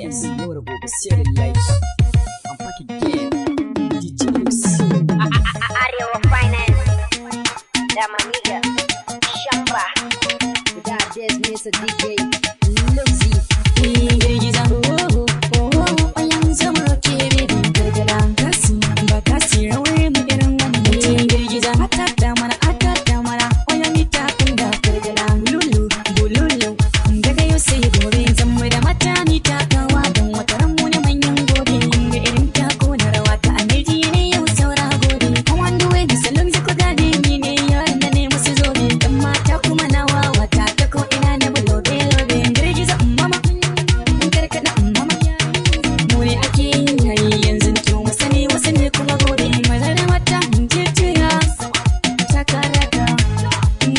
MZ yau da gobe sai live. I'm back again. DJ Lucy. Arewa Finance da Maniga Shamba Guda Des Mesa DJ Lucy. Girgiza, oh oh oh, yanzu mu roke baby gargada. Kasi ba kasi rawar mu irin wannan. Girgiza, atata mana atata mana, oya mita kunda gargada. Bululu bululu, daga yau sai gobe zan mu da mata ni takawa don wata ran mu na manyan gobe. Kun ga irin tako na rawa ta amirji ne yau saura gobe. Wanda wai bisa lumzi ku gane ni ne yaran da ne musu zobe. Dan mata kuma na wawata ta ko ina na bulobe lobe. Girgiza mama, karkada mama. Mu ne ake yin yayi yanzu to mu sani wasu ne kuma gobe. Maza da mata jujjuya taka raka.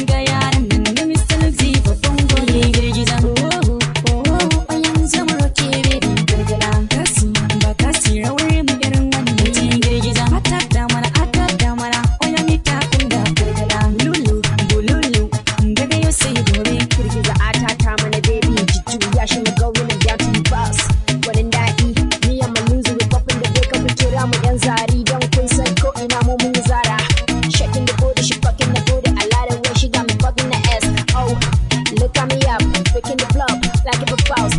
Ga yaran nan na Mr. Luxy babban gobe. Girgiza, oh oh oh, yanzu mu roke baby gargada. Kasi ba kasi rawar mu irin wannan. Girgiza, atata mana atata mana, oya mita kunda gargada. Bululu bululu, daga yau sai gobe. Girgiza atata mana baby jujjuya shi mu going down to the bus. Gwanin daɗi, ni and my loser we popping the break up kira mu yan zari don kun san ko ina mu mun yi zara. Shaking the booty, she fucking the booty. I like the way she got me fucking the ass. Oh, look at me up, picking the flop like a boss.